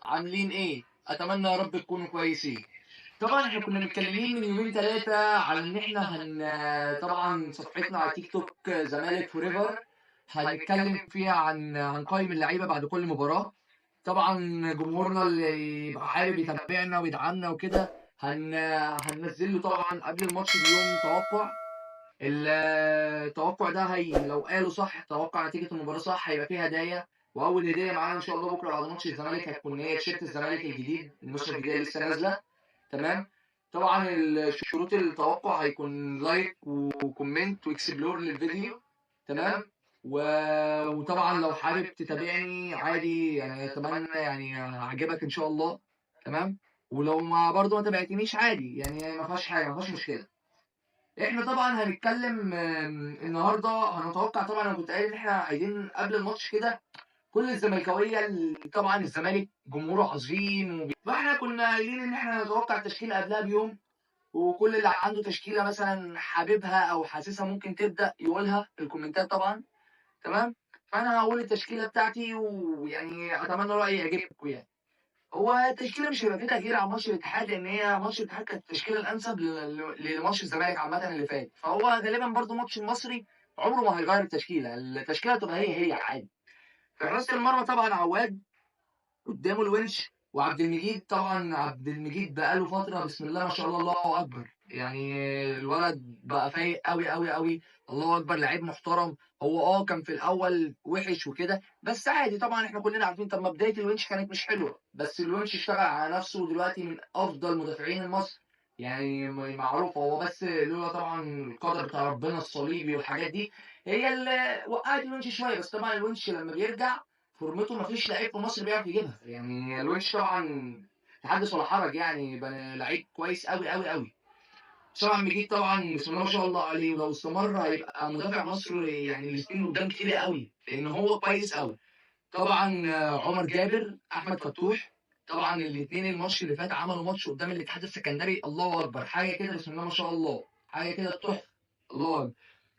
عاملين ايه؟ اتمنى يا رب تكونوا كويسين. طبعا احنا كنا متكلمين من يومين ثلاثة على ان احنا طبعا صفحتنا على تيك توك زمالك forever هنتكلم فيها عن قائم اللعيبة بعد كل مباراة. طبعا جمهورنا اللي يبقى حابب يتابعنا ويدعمنا وكده هننزل له طبعا قبل الماتش بيوم توقع. التوقع ده هي لو قالوا صح، توقع نتيجة المباراة صح، هيبقى فيه هدايا. واول هديه معانا ان شاء الله بكره بعد ماتش الزمالك هتكون هي تيشيرت الزمالك الجديد، النسخة الجديدة لسه نازله. تمام. طبعا شروط التوقع هيكون like و comment و explore للفيديو. تمام. وطبعا لو حابب تتابعني عادي، يعني اتمنى يعني هعجبك ان شاء الله. تمام. ولو ما برضو ما تابعتنيش عادي، يعني ما فيهاش حاجة، ما فيهاش مشكلة. احنا طبعا هنتكلم النهارده، هنتوقع. طبعا انا كنت قايل ان احنا عايزين قبل الماتش كده كل الزملكاويه، طبعا الزمالك جمهوره عظيم، فاحنا كنا قايلين ان احنا نتوقع التشكيلة قبلها بيوم، وكل اللي عنده تشكيله مثلا حاببها او حاسسها ممكن تبدا يقولها في الكومنتات طبعا. تمام. فانا هقول التشكيلة بتاعتي، ويعني اتمنى رايي يعجبكم. يعني هو التشكيلة مش هيبقى فيه تغيير عن ماتش الاتحاد، لان هي ماتش الاتحاد كانت التشكيلة الانسب لماتش الزمالك عامة اللي فات، فهو غالبا برضو ماتش المصري عمره ما هيغير التشكيلة، التشكيلة تبقى هي هي عادي. في حراسة المرمى طبعا عواد، قدامه الونش وعبد المجيد. طبعا عبد المجيد بقاله فترة بسم الله ما شاء الله الله اكبر، يعني الولد بقى فايق قوي قوي قوي، الله اكبر، لعيب محترم. هو كان في الاول وحش وكده بس عادي، طبعا احنا كلنا عارفين. طب ما بداية الونش كانت مش حلوة، بس الونش اشتغل على نفسه ودلوقتي من افضل مدافعين مصر، يعني معروف. هو بس لولا طبعا القدر بتاع ربنا الصليبي والحاجات دي هي اللي وقعت الونش شوية، بس طبعا الونش لما بيرجع فورمته مفيش لعيب في مصر بيعرف يجيبها. يعني الونش طبعا تحدث ولا حرج، يعني لعيب كويس قوي قوي قوي. طبعا مجيد طبعا بسم الله ما شاء الله عليه، ولو استمر هيبقى مدافع مصر يعني الاثنين قدام كتير قوي، لان هو كويس قوي. طبعا عمر جابر، احمد فتوح، طبعا الاثنين الماتش اللي فات عملوا ماتش قدام الاتحاد السكندري، الله اكبر، حاجة كده بسم الله ما شاء الله، حاجة كده تحفة، الله اكبر.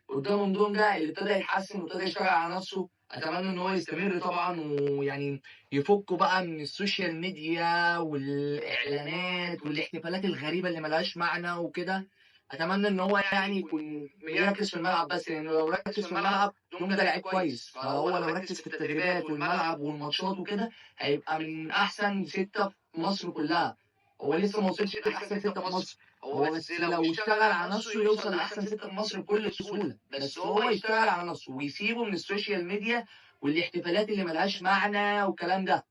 قدامهم دونجا اللي ابتدى يتحسن وابتدى يشتغل على نفسه، اتمنى ان هو يستمر طبعا، ويعني يفكوا بقى من ال social media والاعلانات والاحتفالات الغريبة اللي ملهاش معنى وكده. اتمنى ان هو يعني يكون يركز في الملعب بس، لانه لو ركز في الملعب دونجا لعيب كويس، فهو لو ركز في التدريبات والملعب والماتشات وكده هيبقى من احسن 6 في مصر كلها. هو لسه ما وصلش لاحسن 6 في مصر، هو بس لو اشتغل على نفسه يوصل لاحسن 6 في مصر بكل سهولة، بس هو يشتغل على نفسه ويسيبه من ال social media والاحتفالات اللي ملهاش معنى والكلام ده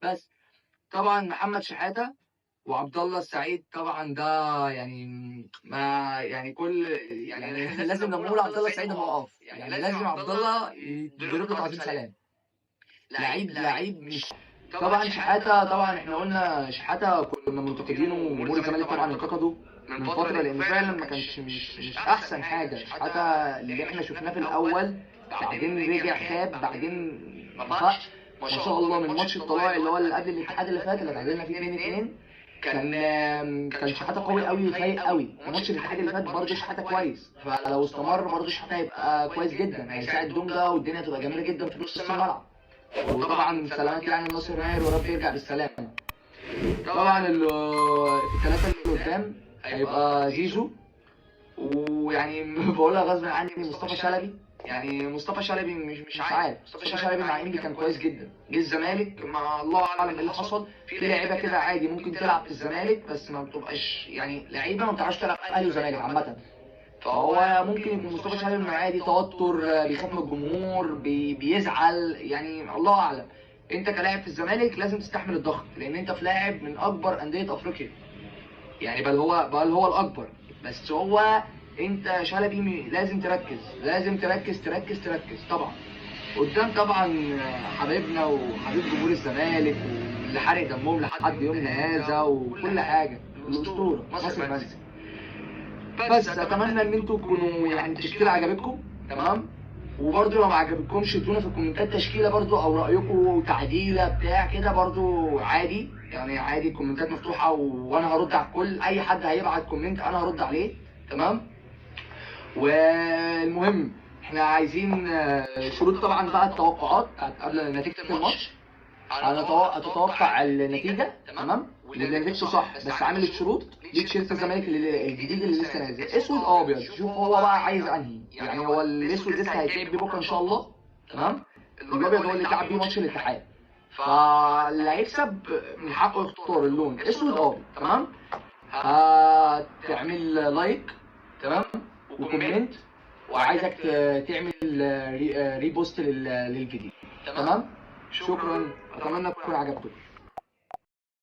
بس. طبعا محمد شحاته وعبد الله السعيد، طبعا ده يعني ما يعني كل يعني لازم لما اقول عبد الله السعيد ما اقف، يعني لازم عبد الله يضرب له تعظيم سلام. لعيب مش طبعا شحاته. طبعا احنا قلنا شحاته كنا منتقدينه، وجمهور الزمالك طبعا انتقده من فترة، لان فعلا ما كانش مش احسن حاجة شحاته اللي احنا شفناه في الاول، بعدين رجع خاب، بعدين ما فاقش ما شاء الله من ماتش الطلائع اللي هو اللي قبل الاتحاد اللي فات اللي تعادلنا فيه 2-2، كان شحاته قوي قوي وفايق قوي. وماتش الاتحاد اللي فات برضه شحاته كويس، فلو استمر برضه شحاته هيبقى كويس جدا، هيساعد دونجا والدنيا تبقى جميلة جدا في نص الملعب. وطبعا سلامات يعني ناصر ماهر، ورب يرجع بالسلامة. طبعا في الثلاثة اللي قدام هيبقى زيزو، ويعني بقولها غصب عني مصطفى شلبي. يعني مصطفى شلبي مش عارف، مصطفى شلبي مع انبي كان كويس جدا، جه الزمالك مع الله اعلم ايه اللي حصل. في لعيبة كده عادي ممكن تلعب في الزمالك بس ما بتبقاش يعني لعيبة ما بتعرفش تلعب اهلي وزمالك عامة، فهو ممكن يكون مصطفى شلبي من عادي توتر، بيخاف من الجمهور، بيزعل، يعني الله اعلم. انت كلاعب في الزمالك لازم تستحمل الضغط، لان انت في لاعب من اكبر اندية افريقيا، يعني بل هو الاكبر. بس هو انت شلبي لازم تركز، لازم تركز تركز تركز. طبعا قدام طبعا حبيبنا وحبيب جمهور الزمالك واللي حارق دمهم لحد يومنا هذا وكل حاجة، الاسطورة ناصر منسي. بس اتمنى ان انتوا تكونوا يعني التشكيلة عجبتكم. تمام. وبرده لو ما عجبتكمش ادونا في الكومنتات تشكيله برده او رايكم تعديله بتاع كده برده عادي، يعني عادي، الكومنتات مفتوحة وانا هرد على الكل، اي حد هيبعت comment انا هرد عليه. تمام. والمهم احنا عايزين شروط طبعا بقى التوقعات بتاعت قبل نتيجة الماتش. اتوقع النتيجة، تمام؟ واللي نتيجته صح بس عامل الشروط ليه تيشيرت الزمالك الجديد اللي لسه نازل، اسود او ابيض. شوف هو بقى عايز انهي، يعني هو الاسود لسه هيتلعب بيه بكره ان شاء الله، تمام؟ الابيض هو اللي اتلعب بيه ماتش الاتحاد، فاللي هيكسب من حقه يختار اللون اسود او ابيض، تمام؟ هتعمل like، تمام، و comment، وعايزك تعمل repost للفيديو، تمام؟ شكرا، اتمنى تكون عجبتكم.